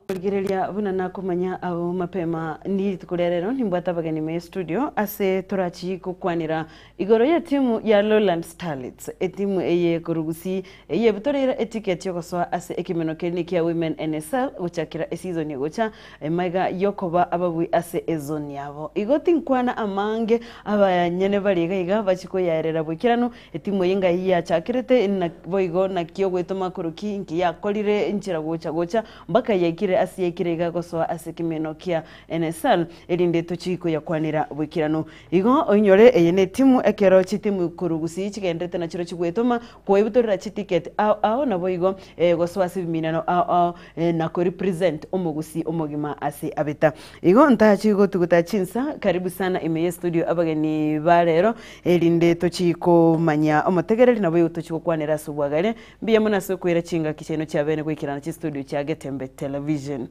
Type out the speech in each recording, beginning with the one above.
Rigereria buna nakomanya abwo mapema nirituko ria rero nimbwate abageni ime studio ase torachi gokwanera igoro y'etimu ya Lowland Starlets, etimu eye korwa Gusii eye ebutoreire eticket yogosoa ase ekemeno keria kia Women NSL gochakera eseason egocha maiga yokoba ababui ase ezone yabo. Igo tinkwana amange abanyene bare iga iga bachi koyaerera boikeranu Etimu eye ngai yachakerete, na boigo naki ogwetoma koroki inki yakorire enchera gocha gocha mpaka yaikire ase yaikire iga gosoa ase ekemeno kia NSL, erinde tochi koyakwanera boikeranu. Igo oinyore eye netimu ekero chitimu korwa gusii chigenderete nachiro chigwetoma koebutorera chiticket ao ao naboigo gosoa ase ebiminano ao ao na ko represent omogusii omogima ase abeta. Igo ntachi gotuguta chinsa, karibu sana ime ye studio abageni ba rero, erinde tochi komanya omotegereri naboigo tochi gokwanera ase obwagare. Mbuya mono ase okoira chingaki chiaino chia bene goikerana chistudio chia Getembe Television.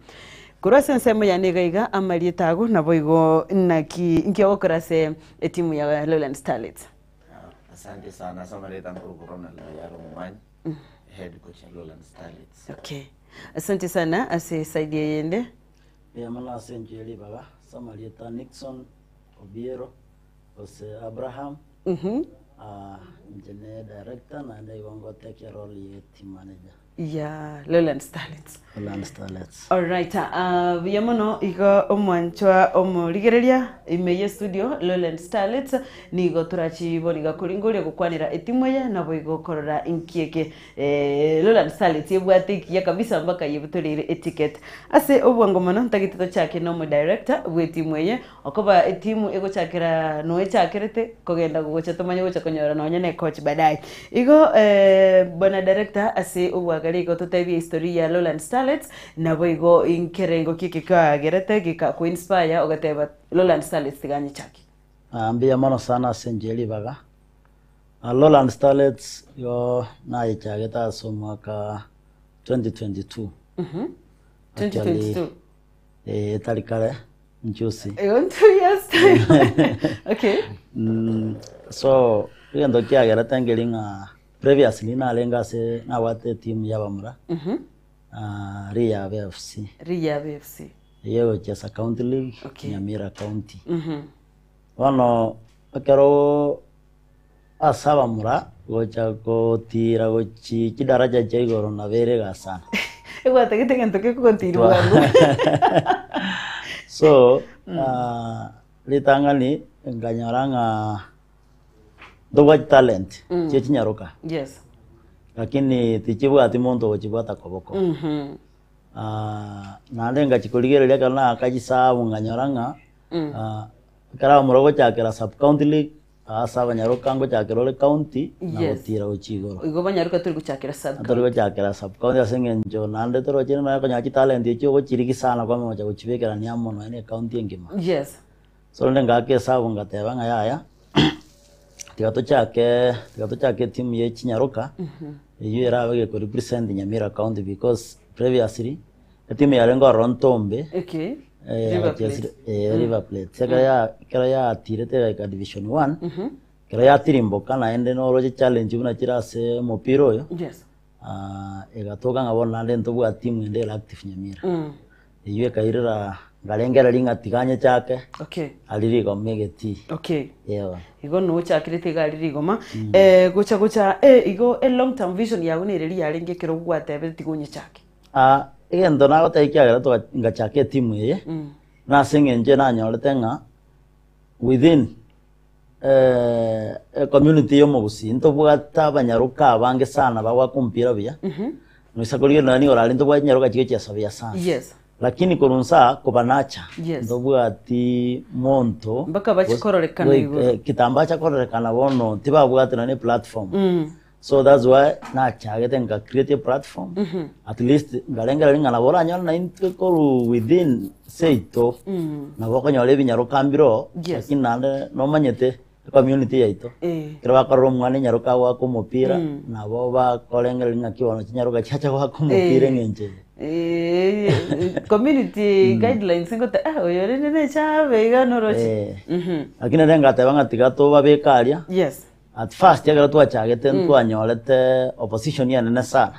Korwa ase ensemo yane iga iga amarieta ago naboigo naki nki ogokora ase etimu ya Lowland Starlets? Asante sana ase amarieta nkorokwa Ronald Oyaro Omwanyi, head coach ya Lowland Starlets. Okay. Asante sana ase side eyende. Mbuya mono ase enchera ye ribaga ase amarieta Nixon Obiero gose Abraham, inche ne director naende igo ngotake role ye team manager. Ya Lowland Starlets. Lowland Starlets. Alright, ah, buya mono igo omwanchwa omorigereria ime ye studio Lowland Starlets nigo torachi bono iga koringoria gokwanera etimu eye naboigo korora inki eke Lowland Starlets ebwate ekiya kabisa mpaka yebutoreire eticket. Ase obwango mono ntagete tochake na omo-director bw'etimu eye, okoba etimu egochakera noe echakerete kogenda gocha tomanye gocha konyora nonye na ecoach baadaye. Igo bwana director ase obwagare igo totebie history ya Lowland Starlets, naboigo nkerengo ki eke kiagerete geka ko-inspire ogateba Lowland Starlets tiga nyechake. Mbuya mono sana ase enchera ye ribaga. Lowland Starlets igo nayechagete ase omwaka 2022. Actually, 2022. eh, etari kare nchusi. Igo 2 years time. Okay. So egento kiagerete nkeri ng'a previously narenge ase nabwate etimu ya abamura Riyab FC. Riyab FC. Eyio egochesa county league Okay. Nyamira county. Bono ekero ase abamura gocha gotira gochi chidaraja chia igoro nabo ere egasi sana. Egwatagete egento kekogotiria bwango. So ritang'ani nkanyora ng'a ntobwati talent chia chinyaroka. Yes. Lakini tichibwati monto ogochibwata koboko. Naende ngachia korigereria ekero naaka chisabu nkanyora ng'a ekero abamura ogochakera sub county league, ase abanyaroka ngochakera ore county na Yes. gotira gochia igoro. Igo banyaroka tori gochakera sub Tori county. gochakera sub county ase eng'encho naende toroche nonya okonyora chitalent echio ogochirigia sana kwamanya gocha gochibekerania amo nonya na ecounty engima. Yes. So rende ngaaka esabu ngateba ng'a yaya, tiga tochake tiga tochake etimu ye chinyaroka, eywo erabe geko represent Nyamira county because previously, etimu yarenge ororo Ntombe, Okay. eh, River yagachesire Plate. eh, River Plate. Ekero ya ekero yatirete egaika division one, ekero yatirimboka naende noroche challenge buna chire ase omopira oyo, Yes. egatoka ng'a bono naende ntobwate timu ende ere active Nyamira. Eywo ekairera nkarengereria ng'a tiga nyechake Okay. aria rigoma egetii. Okay. Eeh. Igo nochakirete iga aria rigoma, gocha gocha igo e long term vision yago nere riria yarenge ekero gwatebete tiga onyechake? Egento nagotebia ekiagera toga ngachaka etimu eye, nase eng'encho nanyorete ng'a within ecommunity ya omogusii ntobwate abanyaroka abange sana bagoaka omopira buya, noisa korigereria nonya nigo orare ntobwate chinyaroka chigochiesa buya sana. Yes. Lakini korwa inse aa kobanacha Yes. ntobwati monto Mpaka bachie kororekana igoro. kitambo acha kororekana bono tibabwate nonya ne platform. So that's why nachagete nka create a platform at least nkarengereria ng'a nabo oranyore naintwe korwa within seito nabo okonyora ebinyaroka mbiroo Yes. lakini naende nomanyete ecommunity yaito Eh. ekero bakorora omwana enyaroka agoaka omopira nabo bakorengereria ng'aki bono chinyaroka chiacha goaka omopira Eh. eng'encho eye. Eh, community guidelines ngote ah oyo rende nechabe iga noroche. Eh. Lakini ere ngateba ng'a tiga tobabeke aria Yes. At first ekero twachagete ntwanyorete opposition enene sana,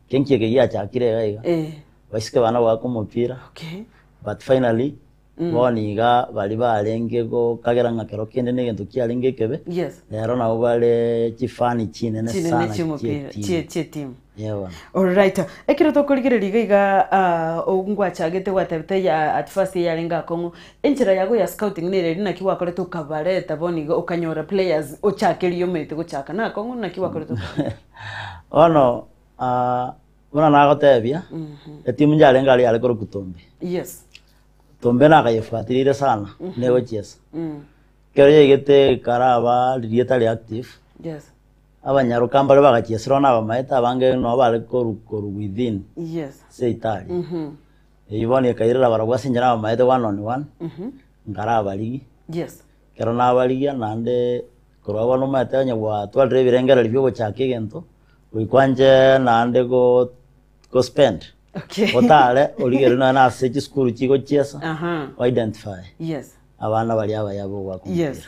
kenki eke giachakire iga iga. Eh. Abaiseke bana goaka omopira, Okay. but finally, bono iga baria barenge gokagera ng'a kero kende na egento kiarenge ekebe, Yes. rero nabo bare chifani chinene Chinene sana chi'omopira, chi'etimu. chie chi'etimu. Ee bono. Alright. Ekero tokorigereria iga iga ah, ngwachagete gwatebete ya at first eyarenge akong'u, enchera yago ya scouting nere eria naki gwakorete okabareta bono iga okanyora players ochake riria omanyete gochaka na akong'u naki gwakorete okabaa? Bono buna nagotebia, etimu njarenge aria yare korokwa Tombe. Yes. Tombe nakayefuatiriire sana, negochiesa. Ekero yaigete ekaraba riria etari active, Yes. abanyaroka mbare bagachiesera bono abamaete abange nabo bare koru koru within Yes. ase Italia. Eyio bono ekairera barabwo ase inche nabamaete one on one, nkarabarigia. Yes. Ekero nabarigia naende korwa bono omanyete onye gwatwarire ebirengererio bia ogochaka egento, goika inche naende go go spend. Okay. Otare origererie nonya na ase chisukuru chigochiesa, Aha. o identify Yes. abana baria abaya ba ogoaka omopira. Yes.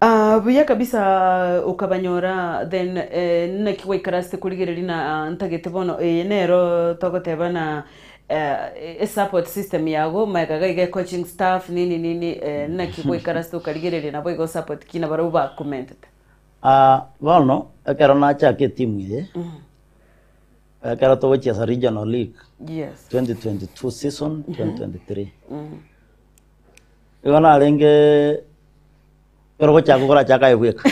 Ah, buya kabisa okabanyora then eh, naki gwaikarasete korigereria na ntagete bono eye nero togoteba na eh, esupport system yago magega iga iga ecoaching staff nini nini eh, naki gwaikarasete okarigereria nabo igo support ki nabarabwo bakomentete? Ah, bono ekero nachaka etimu eye, ekero togochiesa regional league Yes. 2022 season 2023 igo narenge ekero ogochaka okorachaka aye bweka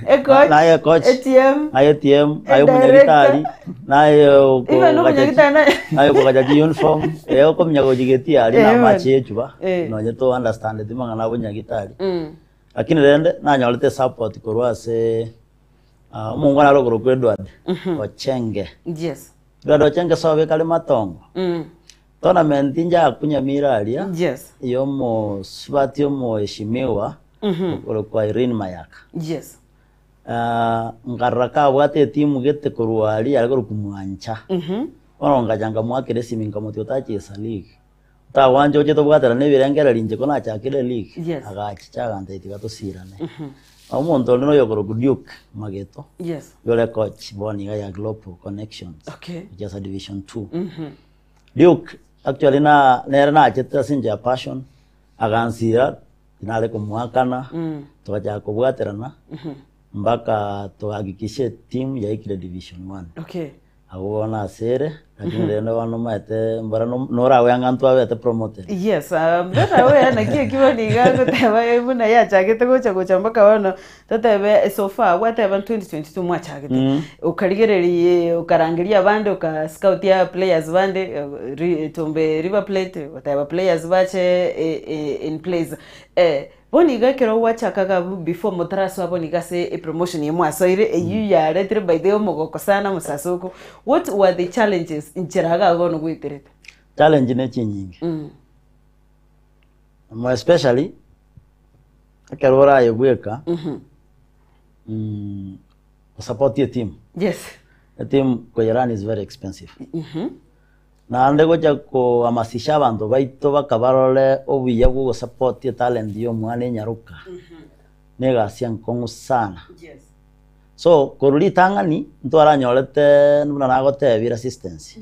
Ecoach, naye coach ATM, naye ATM naye director. omonyagitari naye Even omonyagitari naye. naye okogacha chiuniform eh okominya gochigetia aria Eh, na man. amache echuba Eh. nonye to understandeti mang'ana abonyagitari Mm. Lakini rende nanyorete esupport korwa ase omongwana are okorokwa Edward Ochenge. Yes. Edward Ochenge sobe kare matongo. Tournament njakunyamire aria Yes. ya omosubati omoheshimiwa okorokwa Irene Mayaka. Yes. Nkarora kabwate etimu gete korwa aria yare korokwa Mwancha. Bono ngacha nkamoakera esimi nkamotebia otachesa league. Tagwancha oche tobwaterane ebirengererio inche ko nachakire league, Yes. agachicha agantebia tiga tosirane. Omonto onde noyo okorokwa Duke Mageto, Yes. oyore coach bono iga ya Global Connections, Okay. gochia division two. Duke actually na nere nachete ase enchera ya passion, agansira tinare komoakana, togachaka kobwaterana, mpaka tohakikisha etimu yaikire division one. Okay. Abwo bono ase ere, lakini rende bono omanyete mbora norawe ang'a ntwabete promoted. Yes, ah, mbora we naki ekio bono iga ngoteba eh, buna yachagete gocha gocha mpaka bono totebe so far gwateba 2022 mwachagete okarigereria okarangeria abande oka scout ya players bande eh, ri- Tombe River Plate goteba players bache eh, eh, in place eh, Bono iga ekero gwachakaga abwo before motarasoa bono iga ase epromotion eye mwasoire eyio yaretire by the way omogoko sana omosasoko, what were the challenges nchera iga bono gweterete? Challenge ne chinyinge, more especially ekero oraye bweka osupport etimu, Yes. etimu koyerun is very expensive. Naende gocha kohamasisha abanto baito bakabarore obuya bw'ogosapoti etalent y'omwana enyaroka negasi enkong'u sana. So korwa ritang'ani ntwaranyorete buna nagotebire assistance.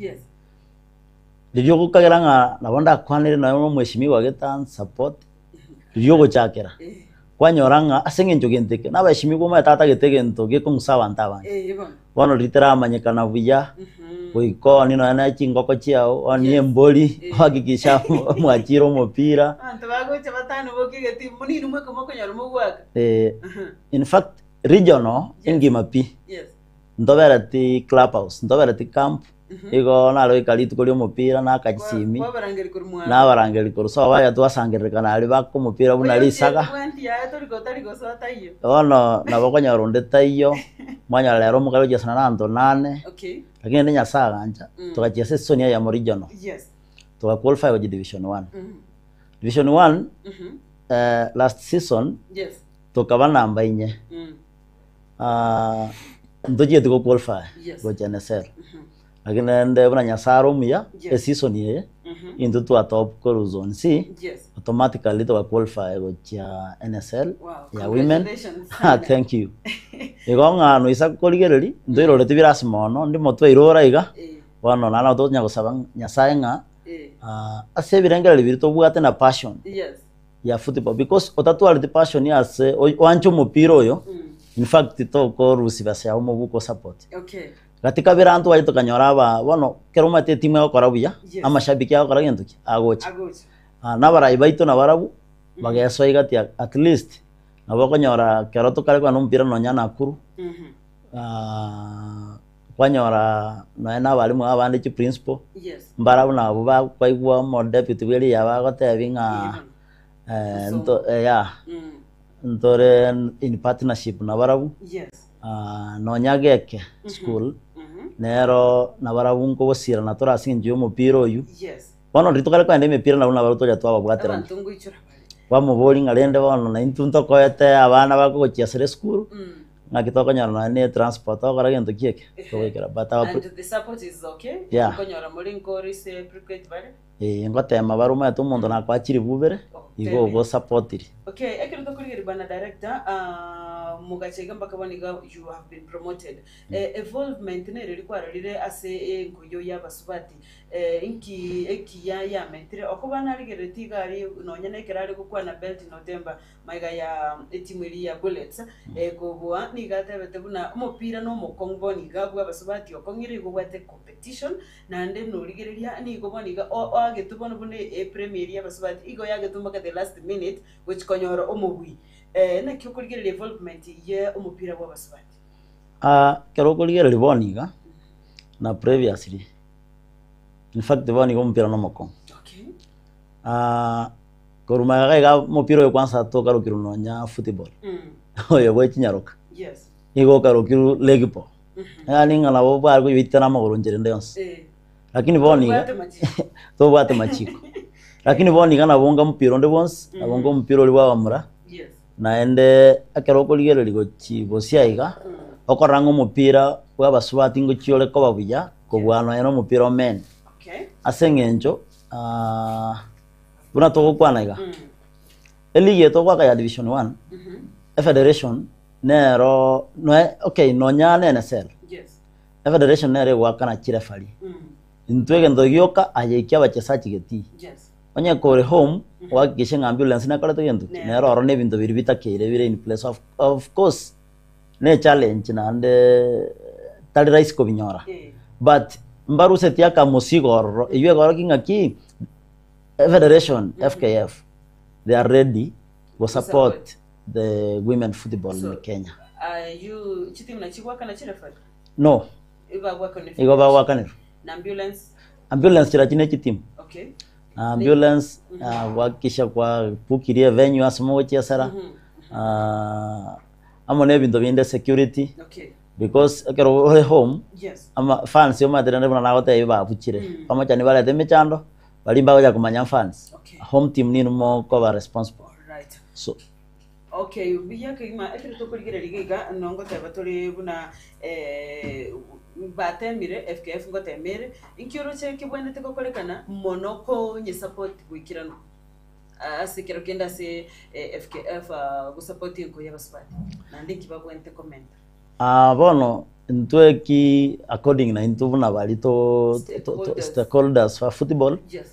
Riria ogokagera ng'a nabo ndakwanere nonya na omweshimiwa gete ansupport, riria ogochakera, kwanyora ng'a ase eng'encho gento eke, nabaheshimiwa omanyete atagete egento gekong'usa abanto abange. Bono riria teramanyekana buya, goika oonie nonya ne chingoko chiao, oonie embori, ohakikishe mwachire omopira. Abanto bagocha batano boka egetii, monino mweka mokonyora mogoaka. Eh, in fact regional engima pi, Yes. ntobereti club house, ntobereti camp, igo nare goika rituko ria omopira naka chisimi, Kwabarangeri korwa mwabo. nabarangeri korwa sobo baye twasangererekana aria baka omopira buna risaga. Bwanti yaye tori gotari gosoa taiyo. Bono nabo okonyora onde taiyo, mwanyora rero omokare gochiesana na abanto nane, Okay. lakini rende Nyasaye agancha, togachiesa esoni eyemo regional, Yes. toga qualify gochia division one. Division one, last season, Yes. tokaba namba inye, ntochieti go qualify Yes. gochia NSL. Lakini rende buna Nyasaye are omuya, Yes. eseason eye, intwe twatop korwa zone C, Yes. automatically toga qualify gochia NSL Wow, ya women. congratulations. Thank you. Igo ng'a noisa korigereria, ntoiroreti birasi mono, ndi motwe irora iga, Eh. Bono naende nabo tokonya gosaba Nyasaye ng'a ase ebirengererio biria tobwate na passion ya football because otatwareti passion ase oanche omopira oyo in fact tokorusia besa yago mobuko osupport. Gati kabere abanto baye tokanyora aba bono ekero omanyete etimu egokora buya, amashabiki agokora gento ki? Agocha. Na abarai baito nabarabwo bagesoa igati at least nabo okonyora ekero tokare kogenda omopira nonya Nakuru, kwanyora nonya na abalimu abande chiprinciple, mbarabwo nabwo bakwaigwa omodeputy bwe riya bagotebi ng'a ntore in partnership nabarabwo. Nonya geke school nero nabarabwo nkogosirana tore ase eng'encho y'omopira oyio. Bono riria tokare kogenda emepira nabwo nabarabwo tocha twababwaterania. Kwamoboria ng'a rende bono naintwe ntokoete abana bakogochia asere esukuru, ng'aki tokonyora nonya na etransport togokora gento ki eke? Togoikera but our yeah. Ee, ngotema bare omanyete omonto nakoa chiribubere, igo ogosapotiri. Okay, ekero tokorigereria bana director, ah, mogacha iga mpaka bono iga you have been promoted. Eh, evolvement nere eri kwarorire ase enkoyo y'abasubati eh, inki ekiya yamentire okoba narigereretie iga aria nonya na ekero are gokwana Beltin Otemba Magega ya etimu eria ya Bullets ekobua nigo atebete buna omopira nomokong'u bono iga bw'abasubati okong'ire igo obwate competition naende norigereria nigo bono iga oagetwe bono buna epremier eria y'abasubati igo yagetwe mpaka the last minute gochi konyora omobui. Naki okorigereria evolvement ye omopira bw'abasubati? Ekero okorigereria bono iga na previously, in fact bono iga omopira nomokong'u. Okay. Korwa magega iga omopira oyo kwanza tokarokirwe nonya football, oyo bwe chinyaroka, nigo okarokirwe leg ball. Yaani ng'a nabo bware koyoita na amagoro nchera ende yonsi. Lakini bono iga tobwate machiko. Lakini bono iga nabo onga omopira onde bwonsi, nabo onga omopira oria bwa abamura, naende ekero okorigereria gochi bosio aiga, okorora ng'a omopira bwa abasubati ngochia ore koba buya kobua nonya na omopira o men. Ase eng'encho. Buna togokwana iga, eligi eye togoaka ya division one, efederation nero noe okay nonya na NSL, efederation nero egoakana chireferee. Intwe egento gioka aye ekia abachesachi getii. Onye kore home, ohakikishe ng'a ambulance nekorete gento ki, nero oro na ebinto biria bitakeire bire in place of of course ne echallenge naende tari rahisi kobinyora, but mbarusetie akamosigo ororo, eywo egorokia ng'aki efederation FKF they are ready go support the women football in Kenya. Ayio chitimu nachi goakana chirefari? No, Ibagoakanire igo bagoakanerwa. Na ambulance? Ambulance chirachio ne chitimu. Okay. Ambulance gohakikisha kwa bookirie evenue ase mogochiesera, amo na ebinto binde security, Okay. because ekero ore home, Yes. ama fans omanyete rende buna nagotebia babuchire, bamachani barete emechando, baria mbagocha komanya fans, Okay. home team ninwe mokoba responsible. Alright. So, Okay, buya kegima ekero tokorigereria iga iga nongoteba tore buna batemire FKF ngotema ere, inki oroche kebwenerete gokorekana mono konye support goikeranu ase ekero kende ase FKF gosupport enko ya abasubati naende inki babwenerete komenta? Bono intwe ki according na intwe buna baria to to Stakeholders. stakeholders ba football, Yes.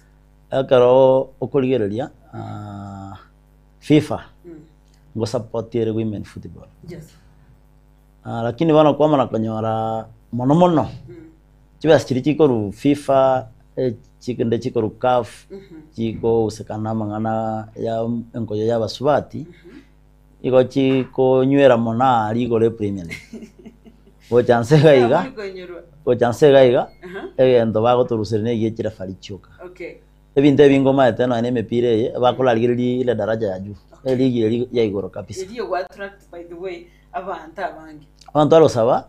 ekero okorigereria FIFA ngosupport ere women football. Yes. Lakini bono kwamana konyora mono mono chibesa chiria chikorwa FIFA chikende chikorwa CAF chikohusikana na amang'ana ya enkoyo ya abasubati igo chikonywera mono aria igoro epremier league. Gocha nse iga iga, gocha nse iga iga egento bagotoruseria na egie chirefari chioka. Okay. Ebinto ebi ngomaete nonya na emepira eye, bakorarigereria ile daraja ya juu, eligi eria ya igoro kabisa. Erio go attract by the way abanto abange. Abanto barosaba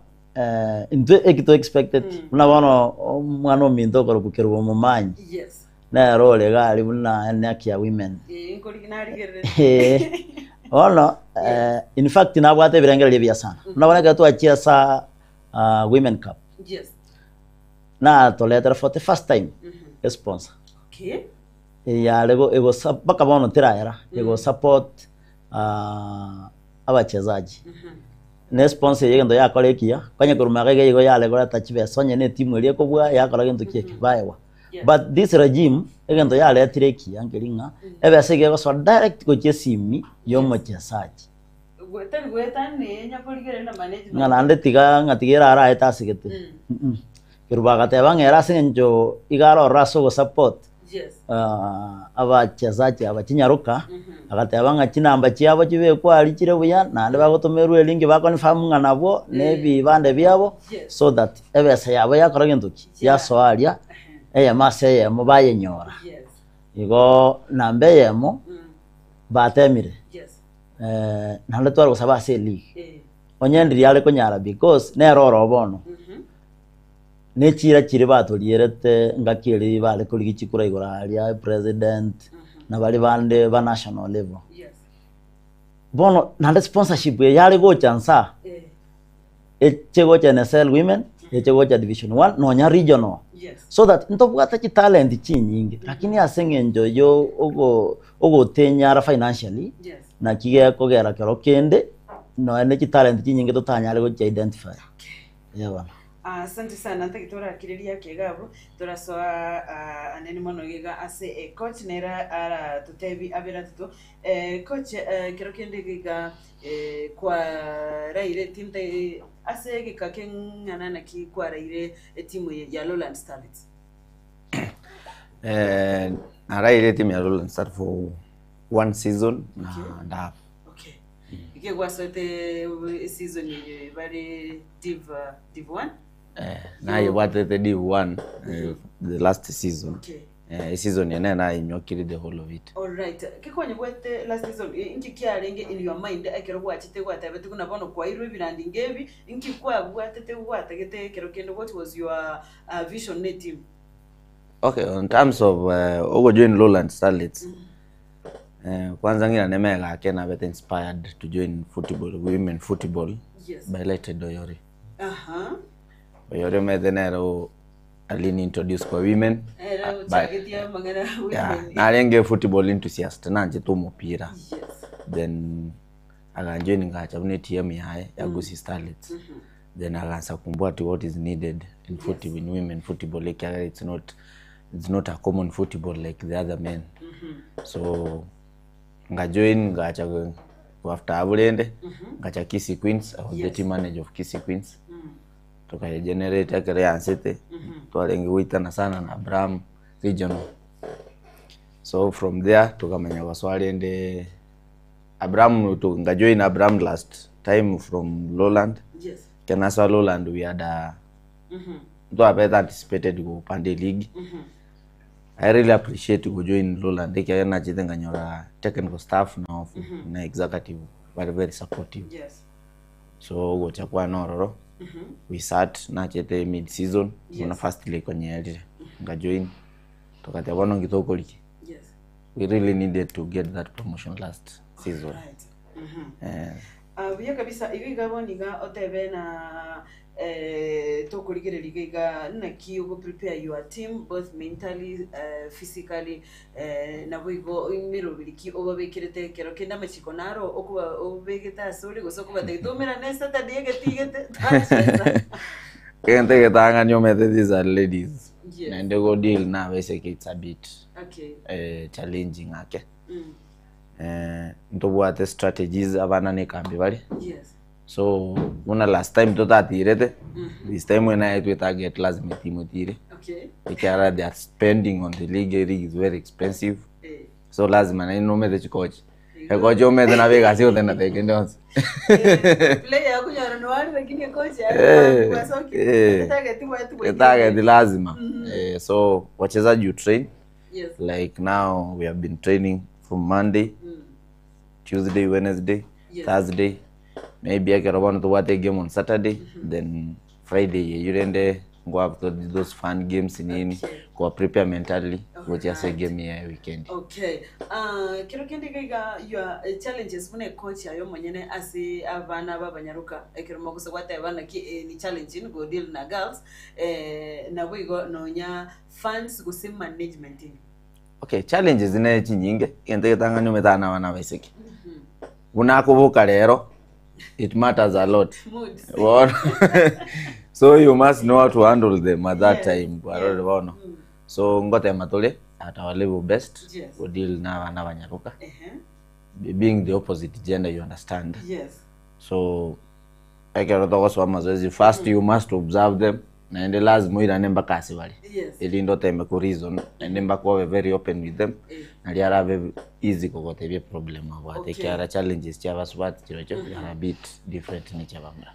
intwe eki to expected buna bono omwana ominto okorokwa Kerubo Momanyi, Yes. nere ore iga aria buna eneck ya women. Eh, nkori narigereretie. Bono in fact nabwate ebirengererio ebiya sana. Buna bono ekero twachia asa women cup, Yes. Natoretera for the first time esponsor Okay. eyare go egosa mpaka bono terayera ego support abachezaji. Ne sponsor eye egento yakora ekiya, konya korwa magega iga igo yare koreta chibesa onye ne etimu eria ekobua yakora gento ki eke, baegwa. But this regime, egento yaretire ekiya nkeri ng'a, ebesa iga egosoa direct gochia esimi ya omochesaji. Tari goetania nyakorigereria na management. Ng'a naende tiga ng'a tiga eraraete ase gete. Kerubo agateba ng'a ere ase eng'encho iga arorore ase ogosupport abachesaji aba chinyaroka, agateba ng'a chinamba chiabo chibekwe aria chire buya, naende bagotomerwa eringi ba confirm ng'a nabwo na ebibande biabo, so that ebesa yabo yakora gento ki? Yasoa aria, eyemo ase eyemo bayenyora. Igo namba eyemo, batemire, naende tware gosaba ase eleague, onye ndiri are konyara because nere oro bono. Ne chiira chiria batorierete ngaki eria bare korigia chikura igoro aria president na baria bande ba national level. Bono naende sponsorship eye yare gocha nsa, eche gocha NSL women, eche gocha division one nonya regional. So that ntobwate chitalent chinyinge lakini ase eng'encho yo ogo ogotenyara financially, naki gekogera kero kende nonya ne chitalent chinyinge totanyare gochi identify. Eeh bono. Asante sana ntagete orakireria ake iga abwo torasoa ah, anene mono iga ase eh, coach nere aratotebi abere atoto eh, coach eh, kero kende iga iga eh, kwaraire etimu tai ase egeka keng'ana naki kwaraire etimu eye ya Lowland Starlets? Eh, naraire etimu ya Lowland Starlets for one season na and a half. Okay. Eke gwasoete eseason eye bare div div one? Eh, nayebwatete div one eh, the last season. Okay. Eh, eseason eye nere nayinyokire the whole of it. Alright. Kekwanyebwate last season, eh, inki kiarenge in your mind ekero gwachete gwatebete buna bono kwairwe ebirandi ngebi, inki kwabwatete gwatagete ekero kende what was your uh, vision ne team? Okay, in terms of uh, ogojoin Lowland Starlets, Eh, kwanza ng'ina neme gake nabete inspired to join football, women football Yes. by Lighted Oyori. Aha. Oyori omete nere o alini introduce kwa women. Ere Ah, by- ochagetie amang'ana yeah, women. narenge football enthusiast nanchete omopira Yes. then aganjoin ngacha buna etm yaye ya Gusii Starlets then agansa kumbua ati what is needed in football, in women football ekiagera it's not it's not a common football like the other men so ngajoin ngacha after abwo rende ngacha Kisii Queens I was the team manager of Kisii Queens tukayegenerate ekero yansete twarenge goitana sana na Abraham regional so from there tukamanya gosoa rende Abraham to ngajoin Abraham last time from Lowland Yes. ekero nasoa Lowland we had a ntwabete anticipated gopanda eleague I really appreciate gojoin Lowland ekiagera nachete nkanyora technical staff na na executive bare very supportive Yes. so ogocha kwane ororo we sat nachete mid season buna first league konyerire nkajoin togateba bono nki tokorigia Yes. we really needed to get that promotion last season Right. Mhm. eh, Ah, buya kabisa igo iga bono iga otebe na eh, tokorigereria iga iga naki ogo prepare your team both mentally eh, physically eh, nabo igo emeroberi ki obabekerete ekero kende amachiko naro okoba obegete ase ore gose okobatebia toumerane Saturday egetigete twachesa egento egetang'ani omanyete these are ladies Yes. naende go deal na abaiseke it's a bit okay eh, challenging ake mm. eh, ntobwate strategies abana na ekambi bare yes so buna last time totatirete this time when I twe target lazima etimu etire okay ekiagera they are spending on the league e league is very expensive eh. so lazima naende nomete chikochi ekochi omete nabo egasi gotenda kende onsi player akunyora noari lakini ekocha Eh, kwasoki eh. target wetu target lazima eh, so wachezaji you train yes like now we have been training from Monday Tuesday Wednesday Yes. Thursday maybe ekero bono tobwate egame on Saturday then Friday eywo rende ngo have those fun games nini Okay. koba prepare mentally gochia ase Alright. egame ya weekend Okay. Uh, kero kende iga iga your eh, challenges buna ecoach aye omonyene ase abana babanyaroka ekero mogose gwateba naki eh, ni challenge go deal na girls eh, nabo igo nonya fans gose management Okay, challenges nere chinyinge, egento egetang'ani omanyete abana abana abaiseke. Buna akoboka rero, It matters a lot. Bono so you must know how to handle them at that time. Kwarorire bono. So ngotema tore at our level best Yes. go deal na abana abanyaroka. Ehe. Being the opposite gender you understand. Yes. So ekero togosoa amazoezi first you must observe them naende lazima oirane mpaka ase bare. Yes. Erinde oteme ko reason naende mpaka obe very open with them nari arabe easy kogotebia eproblem abwate Okay. ekiagera challenges chia abasubati chirochio are a bit different ne chia abamura.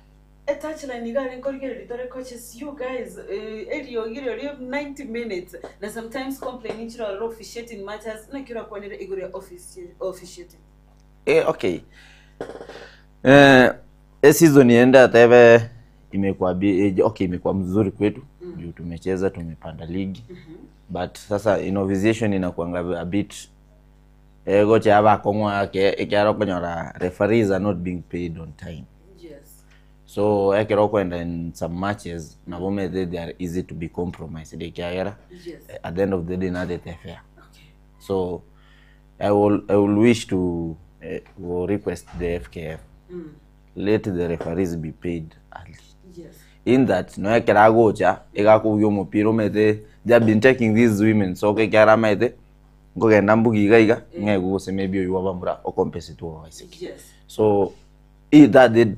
Etouchline iga arenge korigereria tore coaches you guys eh, eriogi riria 90 minutes na sometimes complaining chire ororo officiating matters naki orakwanere igoro ya officiating. Eh, okay. Eh, e season yenda atebe imekuwa okay, imekuwa mzuri kwetu juu tumecheza tumepanda ligi but sasa innovation inakuanga a bit gocha abakong'wa ekiara okonyora referees are not being paid on time. Yes. So ekero okwenda in some matches nabo omanyete they are easy to be compromised ekiagera Yes. at the end of the day natete fair. Okay. So I will wish to will request the FKF let the referees be paid early. Yes. In that no ekero agocha igakubugia omopira omanyete they have been taking these women so ekiagera amaete nkogenda mbugi iga iga ng'aigwe gose maybe oywo abamura ocompensate obaiseke. Yes. So i that they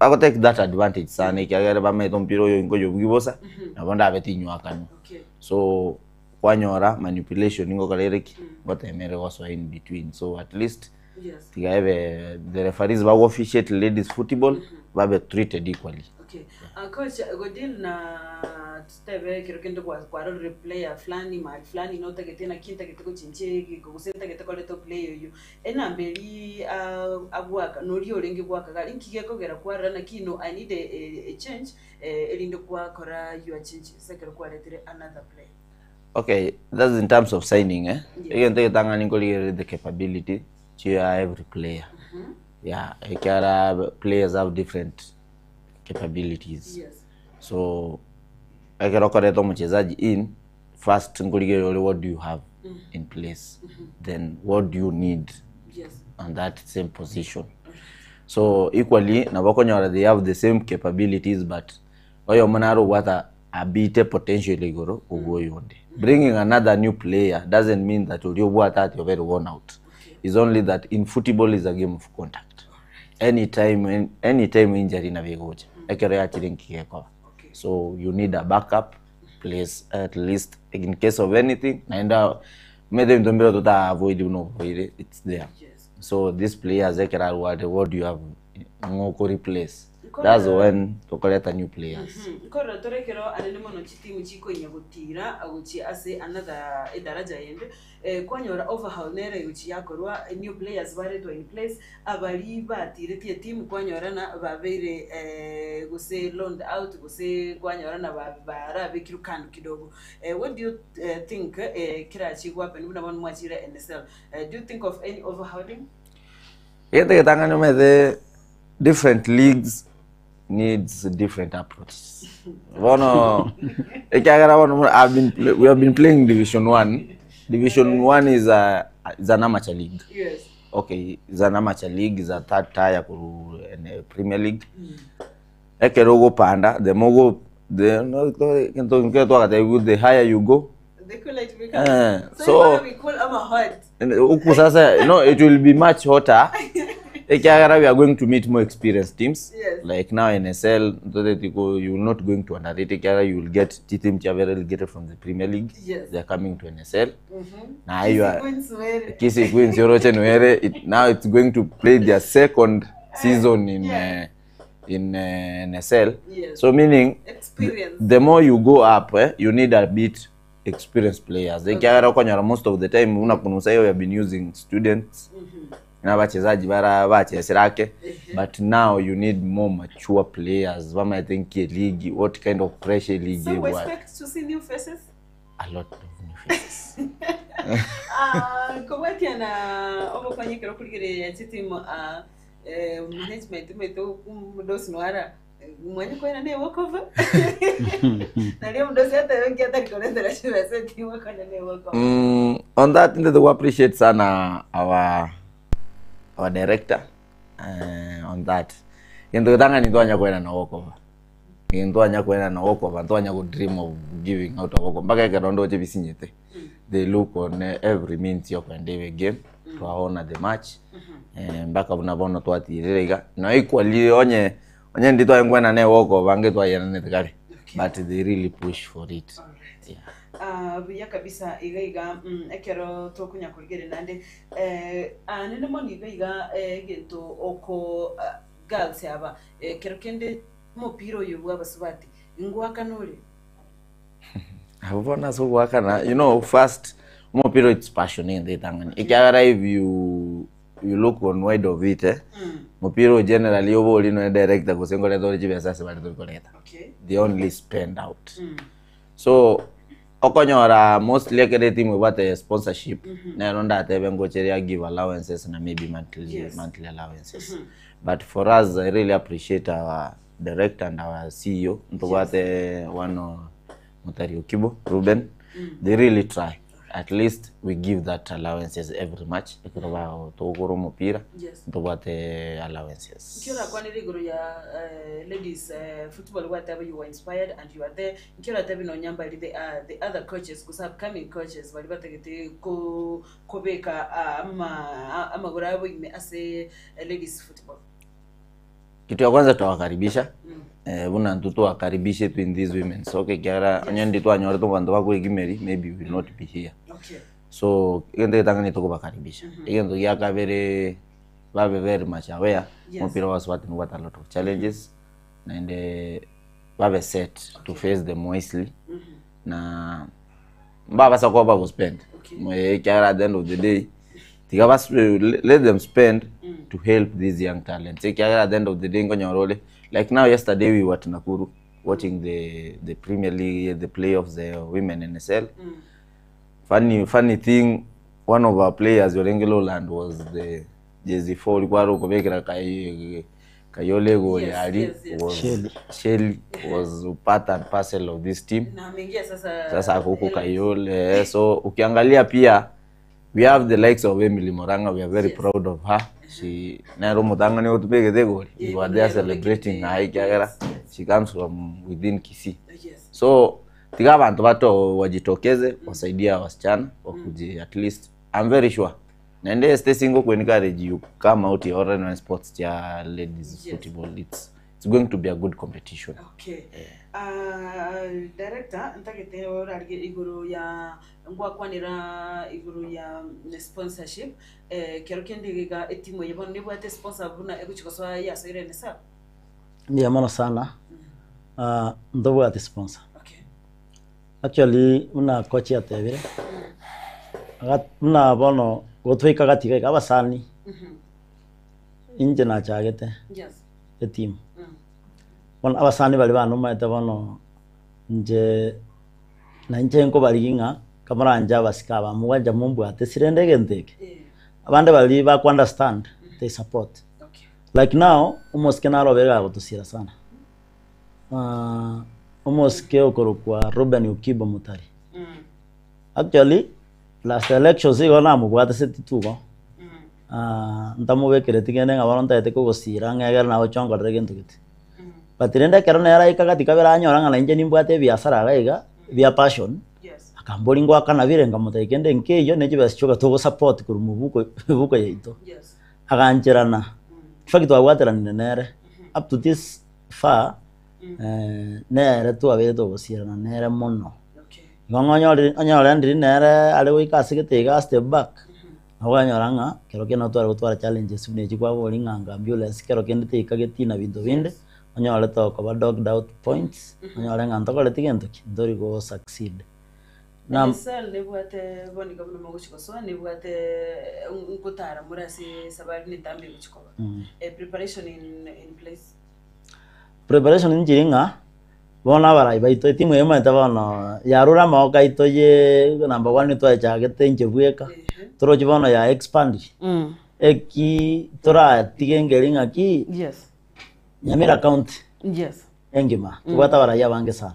ako take that advantage sana ekiagera bamaete omopira oyo nkoyobugia bosa nabo ndabe tinywa akanwa. Okay. So kwanyora manipulation ngokora ere ki ngotemere gosoa in between so at least Yes. tigaebe the referees bago officiate ladies football babe treated equally. Okay. Coach Godil na tutebe kero kende kwa kwarorire player fulani mahali fulani notagete naki ntagete gochinchia gose ntagete koreta player oyo enamba eri agwaka nori orenge gwaka gari nki gekogera kwarora naki no I need a change erinde kwakora your changes ekero kwaretire another player. Okay, that's in terms of signing eh. Yeah. Egento egetang'ani nkorigereria the capability chia every player. Yeah, ekiara players have different capabilities. Yes. So ekero okoreta omochezaji in first nkorigereria ore what do you have in place then what do you need Yes. on that same position. So equally nabo okonyora they have the same capabilities but oyomo nare obwata abite potential igoro kobua oyonde. Bringing another new player doesn't mean that oria obwate ati obere worn out. It's only that in football is a game of contact. Anytime anytime injury nabo egocha ekero yachire nki gekoba. So you need a backup place at least in case of anything naende omanyete ebinto mbire tota avoid buna oboire it's there. Yes. So these players ekero arware what do you have ng'oko replace that's when tokoreta new players. Nkorora tore ekero anene mono chitimu chikoinya gotira gochia ase another edaraja yende kwanyora overhaul nere gochia yakorwa new players baretwa in place abari batiretie etimu kwanyorana babeire gose loaned out gose kwanyorana barabekirwe kando kidogo. What do you think kirachi gwapen buna bono mwachire NSL do you think of any overhauling? Egento egetang'ani omanyete different leagues needs different approaches. Bono ekiagera bono I've been we have been playing Division 1. Division 1 is a is an amateur league. Yes. Okay, is an amateur league, is a third tier kuru Premier League. Ekero ogopanda the more go the no kento nkero twagatebiwa the higher you go The cooler it becomes. So, so you wanna be cool ama hot? Huku sasa no it will be much hotter ekiagera we are going to meet more experienced teams. Yes. Like now NSL you will not going to underrate ekiagera you will get team chia relegated from the Premier League. Yes. They are coming to NSL. Na you are Queens were Kisii Queens Yoroche Nwere it, now it's going to play their second season in in NSL. Yes. So meaning experience. the more you go up you need a bit experienced players. Ekiagera okonyora most of the time una kunusa we have been using students na bachezaji bara bachesirake but now you need more mature players bamaete nkie league what kind of pressure league So we ebwate. expect to see new faces. A lot of new faces. Kobwatia na obokonyi ekero okorigereria chitimu management omanyete omodosi nwara mwanye kwena na ewalkover nario omodosi atebe nki atari koretera chibesa etimu okonya na ewalkover. On that we appreciate sana our director on that. Gento getang'ani ntwanya koenana ogokoba, ntwanya koenana ogokoba, ntwanya go dream of giving out ogokoba mpaka ekero ndoche bisinyete, they look on every means ya okoenda ebe game, twaona the match, mpaka buna bono twatirire iga, na equally onye onye ndiri tware koenana egokoba ange twayeananete kare, but they really push for it. Alright. Ah, buya kabisa iga iga ekero tokonya korigereria naende aane mono iga iga egento oko girls aba ekero kende omopira oyo bwa abasubati ngoakana ore? Abwo bono ase ogoakana, you know first omopira it's passion egento getang'ani, ekiagera if you you look on wide of it eh, mopira oyo generally obe ori noe director gose nkoreta ore chibesa ase bare tori koreta, they only spend out. So okonyora mostly ekero etimu ebwate sponsorship nero ndatebe ngoche ria give allowances na maybe monthly, Yes. monthly allowances but for us I really appreciate our director and our CEO ntobwate one o Mutari Okibo Ruben they really try at least we give that allowances every match ekero ba togokora omopira Yes. ntobwate allowances Nki orakwanere igoro ya ladies football gwateba you were inspired and you are there nki oratebe nonya mbari the, the other coaches gose upcoming coaches baria batagete ko kobeka ama amagoro abo ime ase ladies football? Kitu ya kwanza twawakaribisha eh, buna intwe twakaribishetwe in this women's soccer ekiagera onye ndi twanyorete abanto bakoigimeri maybe we will not be here. Okay. So egento egetang'ani tokobakaribisha, egento gia kabere babe very much aware Yes. omopira wa abasubati nobwate a lot of challenges naende babe set to face them wisely na mbabasa koba bagospend Okay. ekiagera at the end of the day tiga bas let them spend to help these young talents ekiagera at the end of the day nkonyora ore like now yesterday we were at Nakuru watching the the Premier League the playoffs the women NSL funny funny thing one of our players orenge Lowland was the jersey 4 kware okobekera kai Kayole egoli Yes, ari yes, yes. was Shelly. Shelly was part and parcel of this team Na ameingia sasa sasa ako huko Kayole eh, so ukiangalia pia we have the likes of Emily Moranga we are very Yes. proud of her she nero mutang'ani otubegete egoli we were there celebrating her ekiagera she comes from within Kisii Yes. so tiga abantu bato wajitokeze wasaidie wasichana wakuje at least I'm very sure naende Stacy ngoku encourage you come out here or sports cha ladies Yes. football it's it's going to be a good competition Okay. Ah, director ntagete orarigie igoro ya ngwakwanera igoro ya sponsorship eh, kero kende giga etimu eye bono nebwate sponsor buna egochi gosoa yasoire NSL Mbuya mono sana, ah, ntobwati sponsor. Okay. Actually buna coach atebire, aga buna bono gotwaika gati iga iga abasani, inche nachagete Yes. etimu. Bono abasani baria bane omanyete bono inche nainche nkobarigia ng'a kamoranche abasike aba mwancha mombwate ase rende egento eke. Eh, Abande baria ba ku understand they support. okay. Like now omosike naro obere agotosiera sana. Ah, omosike okorokwa Reuben Okibo Mutari. Actually last elections igo namobwateseti tu igo. Ah, ntamobekereti kende ng'a bono ntagete kogosira ng'a egere nagocha onkorere gento gete. But rende ekero nere aika gati kabere anyora ng'a nainche nimbwate ebiasara iga iga bia passion, Yes. akamboria ngoakana bire nkamotebia kende nkeiyo ne chibesa chioka togosupport korwa mobuko ebuko yaito. Yes. Agancherana, in fact twabwateranire nere up to this far nere twabeire togosierana nere mono. Okay. Igo ng'onyore onyore ndiri nere are goika ase gete iga step back, nabo okonyora ng'a kero kende nabo tware gotwara challenges buna echi kwaboria ng'a anga ambulance kero kende teika getii na binto binde, onyore tokoba dogged out points, onyore ng'a ntokoreti gento ki, ntori go succeed. Na NSL nebwate bono iga buna mogochi gosoa nebwate nkotara more ase esabari netambe egochi koba. Preparation in in place. Preparation nchiri ng'a bono abarai baito etimu eye omanyete bono yarure amagoko aito ye number one twachagete inche bweka torochi bono ya expand eki toratige nkeri ng'aki Yes. Nyamira county Yes. engima tobwate abarai abange sana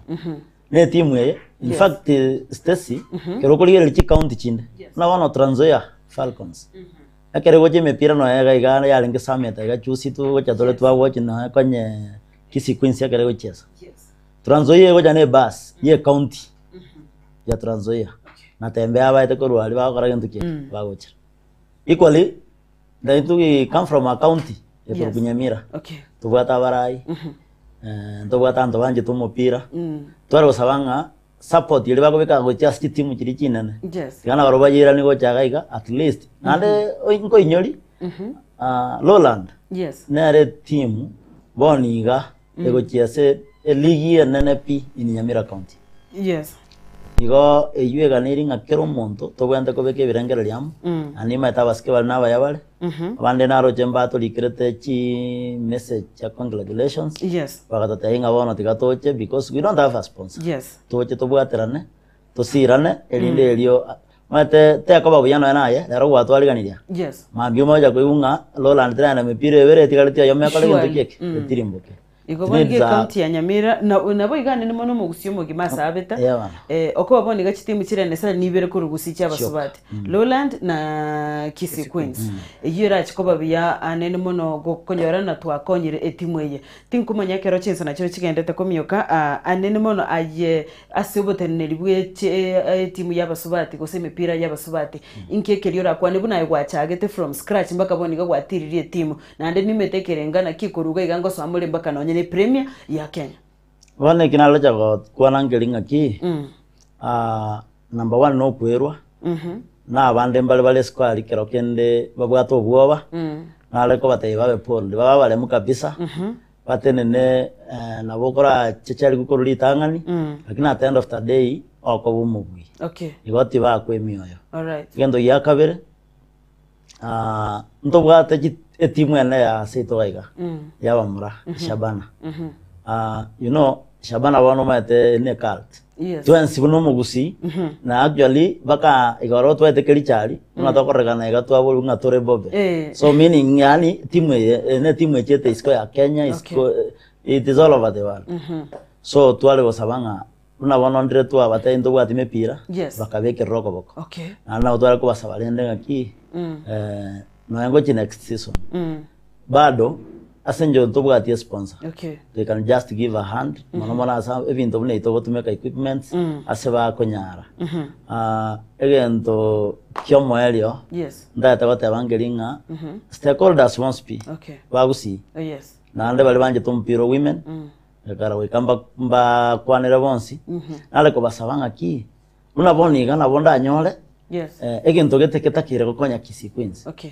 na etimu eye in fact Stacy kero okorigereria chicounty chinde Yes. buna bono Trans Nzoia Falcons. Ekero egocha emepira nonya iga iga yarenge summit iga juzi togocha tore twagochi nonya konye Kisii Queens ekero egochiesa. Trans Nzoia egocha na ebus ya ecounty ya Trans Nzoia, Natembeya abaete korwa aria bagokora gento ki? Bagochera. Equally, naintwe we come from a county ekorokwa Nyamira, tobwate abarai, ntobwate abanto banchete omopira, tware gosaba ng'a support eria bakobeka gochia ase chitimu chiria chinene, tiga nabarobwo bayeiranie gocha iga iga at least, naende nkoinyori Lowland nere etimu bono iga egochia ase eligi enene pi in Nyamira county. Igo eywo eganeiri ng'a kera omonto tobwenerete kobeka ebirengererio amo, naende nimanyete abasike bare nabaya bare, abande naroche mbatorikerete chi message chia congratulations, bagatotebia ng'a bono tiga toche because we don't have a sponsor, toche tobwaterane, tosirane erinde erio omanyete tekoba buya nonya naye, rero gwatwariganirie, mambia omocha koigwa ng'a Lowland teranyora mipira ebere etigareti oyomo ekore gento ki eke, etirimboke. Igo bono iga ecounty ya Nyamira na nabo iga anene mono omogusii omogima ase abeta eh, okoba bono iga chitimu chire nsare nibere korwa gusii chia abasubati Lowland na Kisii Queens eyio erache koba buya anene mono gokonyora na twakonyire etimu eye. Tinkomanya ekero chinsa nachio chigendete komioka ah anene mono aye ase oboteneneri bwe chi etimu ya abasubati gose emepira ya abasubati inki ekeria orakwane buna aye gwachagete from scratch mpaka bono iga gwatiririe etimu Naende nimete ekerenga naki koruga iga ngosoa more mpaka nonye ne Premier ya Kenya. Bono eki naroche gokwana nkeri ng'aki, number one nokwerwa, na abande mbare bare isiko aria kero kende babwate obwoba, nare kobatebia babe bold, babe abaremu kabisa, batenene nabo okorachechariwa korwa ritang'ani, lakini at the end of the day, okoba omobui. Igo tibakwa emioyo. Egento gia kabere. Ntobwate etimu ene ya ase ito iga ya abamura Shabana. You know Shabana bono omanyete ne cult. Twensi buna omogusii na actually mpaka igoro twaete kerichari buna tokorekana iga twaborwa ng'a tore bobe. So meaning yaani timu eye ne timu echiete isiko ya Kenya isiko it is all over the world. So tware gosaba ng'a Buna bono ndire twabatebia ntobwati mepira, Yes. bakabekerera okoboko. Okay. Naende nabo tware kobasaba rende ng'aki, nonya ngochia next season, bado ase enchera ntobwati esponsor, Okay. they can just give a hand, mono mono ase ebinto buna ebi togotumeka equipments, ase bakonyara. Egento kia omoerio, Yes. ntagete goteba nkeri ng'a, stakeholders bonsi pi, Okay. bagusii, Oh, yes. naende baria banchete omopira o women, Ekero goika mbakwanere bonsi, nare kobasaba ng'aki, buna bono iga nabo ndanyore Yes. egento gete getakeire gokonya Kisii Queens. Okay.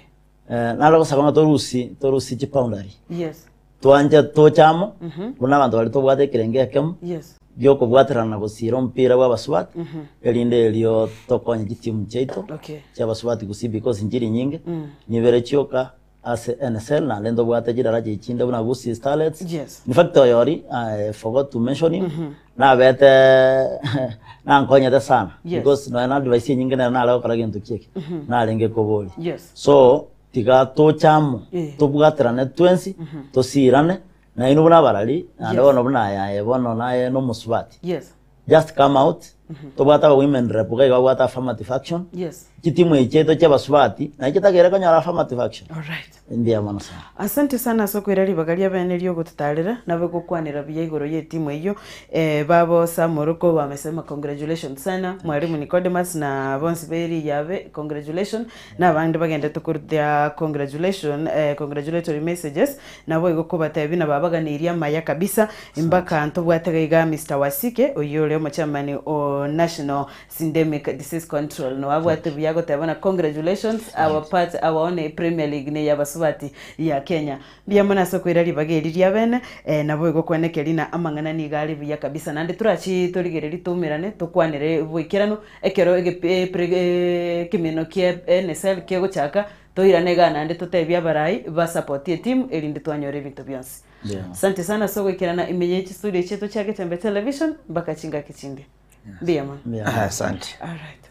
Nare gosaba ng'a torusie torusie chiboundary. Yes. Twanche toche amo, buna abanto baria tobwate ekerengo ekemo, Yes. giokobwaterana na gosiira omopira bwa abasubati, erinde erio tokonye chitimu chiaito, Okay. chia abasubati gusii because nchiri nyinge, nibere chioka. Ase NSL naende ntobwate chidaraja echi chinde buna Gusii Starlets. Yes. In fact oyori I forgot to mention him nabete nankonyete sana Yes. because nonya na advice enyinge nere nare gokora gento ki eke narenge koboria. Yes. So tiga toche amo Eh. tobwaterane twensi tosirane nainwe buna abarari naende Yes. bono buna aye aye bono naye nomosubati. Yes. Just come out, tobwate aba women rep iga iga babwate affirmative action, Yes. chitimu echi chiaito chia abasubati naye chitagere konyora affirmative action. Alright. Mbuya mono sana. Asante sana ase okoira ribaga riabene riogototarera nabe gokwanera buya igoro y'etimu eyio eh, babo Samoroko bamesema congratulations sana Mwalimu Nicodemus na bonsi b'eri yabe congratulation na abande bagendete koruta congratulation eh, congratulatory messages Naboigo kobatebia nababaganeirie amaya kabisa, mpaka ntobwate gaiga Mister Wasike, oyio ore omochairman o National Syndemic Disease Control, nobabwate buya agoteba buna congratulations our part our own Premier League ne yabasubati ya Kenya. Mbuya mono ase okoira ribaga eri ria bene, naboigo kweneke rina amang'ana nigo are buya kabisa naende torachi torigererie toumerane tokwanere boikeranu ekero ekemino kia NSL kegochaka Toirane igaa naende totebie abarai basapotie etimu erinde twanyore ebinto bionsi. Asante sana ase ogoikerana ime ye chistudio chiaito chia Getembe Television mpaka chingaki chinde. Mbuya mono. Asante. Alright.